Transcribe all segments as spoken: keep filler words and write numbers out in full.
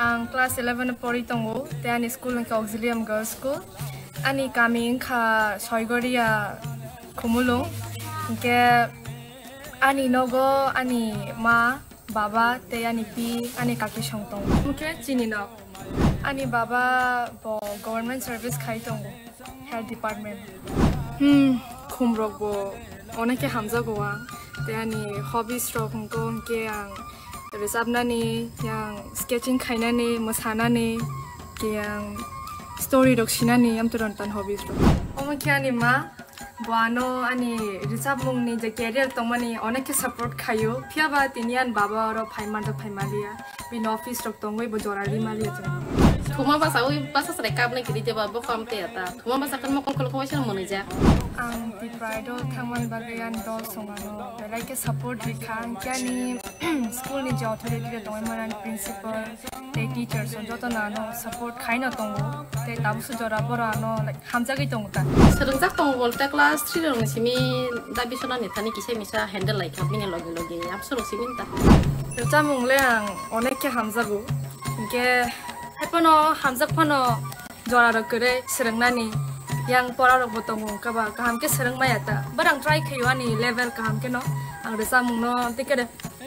Ang class eleven o pori tongo, tei ani school hwnkhe Auxilium Girls School. Ani kami wngkha Soigoria Khumulwng, hwnkhe ani nogo ani ma, baba tei ani pi, ani kaki song tongo. Hwnkhe chini nok. Ani baba bo government service khai tongo, health department. Hmm, khumrok bo onek khe hamjago ang. Tei ani hobbies rok hwnkhe, hwnkhe ang rwchapnani, yang sketching khainani, mwsanani, yang story rok sinani, amtwrwng tan hobbies rok. Omo khe ani ma, bo ano ani rwchapmungni je career tongmani onek khe support khaio, phiya ba tini ani baba oro phai manjak phai maliya, bini office rok tongwi bo jora ri maliya chwng. Thuma basa ui basa sre kap nai kiri jeba bo kam te ata. Thuma basa kan mo kol kol ko waisa moni ja. Ang Tipra Idol thangmani bagwi ani dol songano belai khe support rikha, hwnkhe ani school ni je authority rok tongwi mani principal tei teachers rok joto no ano support khaino tongo, tei tabukso jora boro ano, like, hamjagwi tongo ta. Swrwngjak tongo bolte class three rokni simi da bisona ni thani kisa misa handle lai kha bini loge loge abso rok simi ta. Rwchapmung le ang onek khe hamjago, hwnkhe haiphano hamjak phano jora rok kwrwi swrwngnani, yang pora rok bo tongo, wngkha ba kaham khe swrwng maya ta. But ang try khaio ani level kaham khe no, ang rwchapmung no tei khe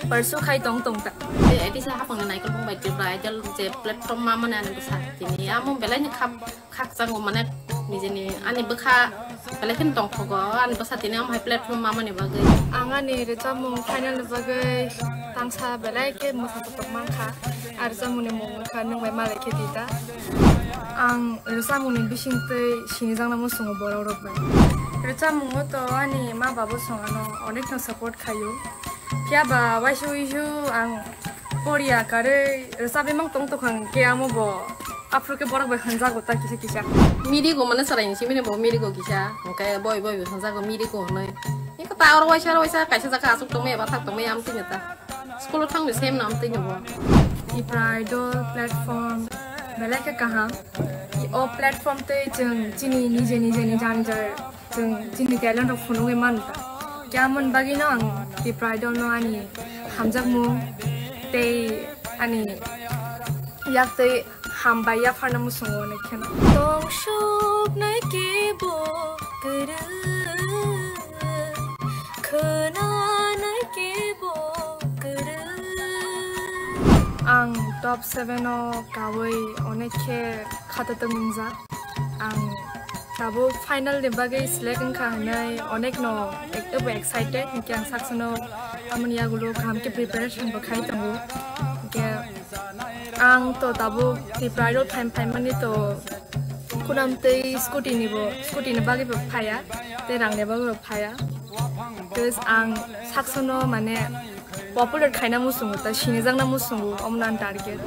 pursue khai tong tong ta. Tei A D C hapang ni naikolbong bai Tipra Idol je platform ma mani ani bwsa tini amo belai ni khak, khakchango mane nijeni ani bwkha belai kheno tongthogo ani bwsa tini amo hai platform ma mani bagwi. Ang ani rwchapmung final ni bagwi tangsa belai khe mwsa kotok mankha. Ar rwchapmung ni mung wngkha Nwng Bai Malai Khe Di Ta. Ang rwchapmung ni bising twi sinijakna muchungo borok rok bai. Rwchapmung o to ani ma babo song ano onek no support khaio. Phiya ba waisa uisu ang poriya karwi rwchapwi mang tong tokha hwnkhe amo bo aphuru khe borok bai hwnjago ta kisa kisa. Mirigo mane chwrai ni simi bo mirigo kisa hwnkhe boi boi bo hwnjago mirigo hwnwi. Eko ta oro waisa oro waisa kaisa jaga aswk tongmaya bathak tongmaya amtwino ta. School o thangwi sem no amtwino bo. Tipra Idol platform belai khe kaham. O platform tei chwng chini nije nije ni jani jai Chwng chini talent rok phunugwi mano ta. Khe amoni bagwino ang Tipra Idol no ani hamjakmung tei ani yak twi hambai yapharna muchungo hwnwi kheno. Tongsuknai kebo kwrwi, khwnanai kebo kwrwi. Ang top seven o kaui onek khe khatatok wngjak. Ang tabuk final ni bagwi select wngkha hwnwi onek no ek-, ebo excited, hinkhe ang saksono amoni yagulo kaham khe preparation bo khai tongo. Hinkhe ang to tabuk Tipra Idol phaim phaimani to kunam tei scooty ni bo, scooty ni bagwi bo phaiya, tei rang ni bagwi bo phaiya. Tei ang saksono mane popular khaina muchungo, ta sinijakna muchungo, omo no ani target.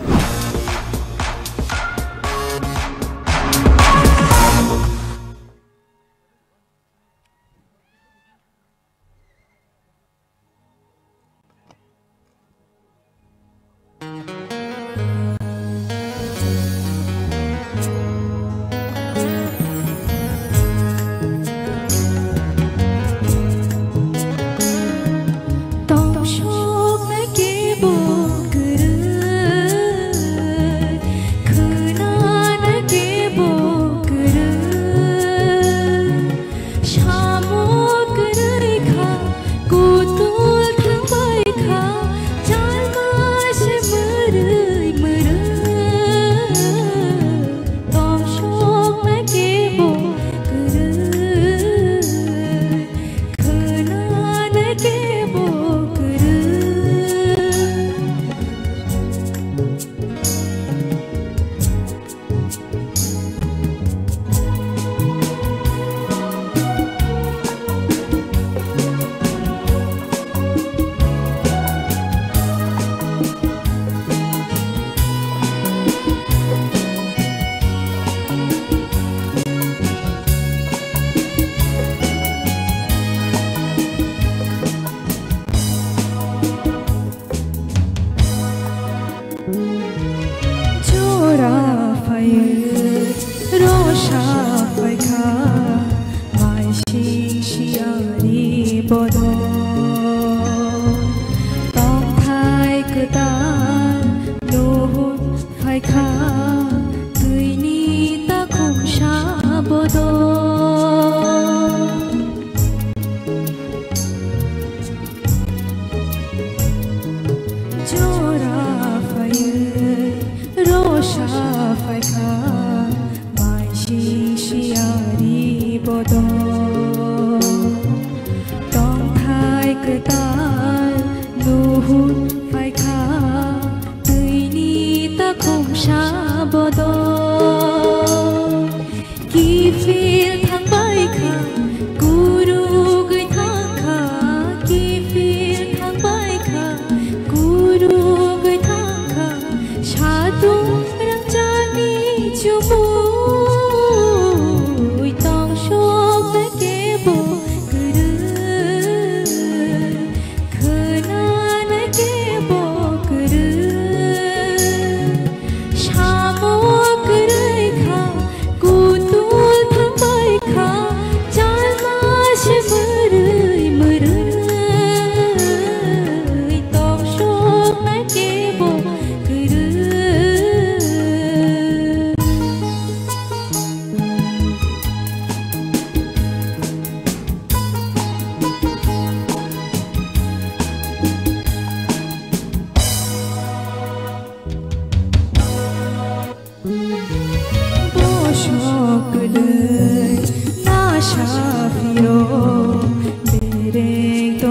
Samung kwrwi kha, kutul thangbai kha, chalma se mwrwi mwrwi. Tongsoknai kebo kwrwi, khwnanai kebo kwrwi. Jora phaiwi rosa phaikha, maising siyari bodol. Tongthai kwtal nuhun phaikha.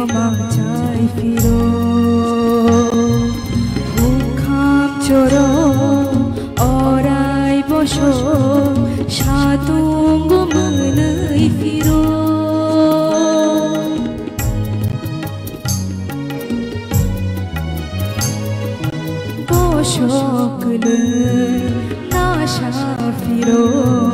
Mangchai phiro, hukham choro, orai boso, satung mwnwi phiro. Bosok kwlwi nasa phiro.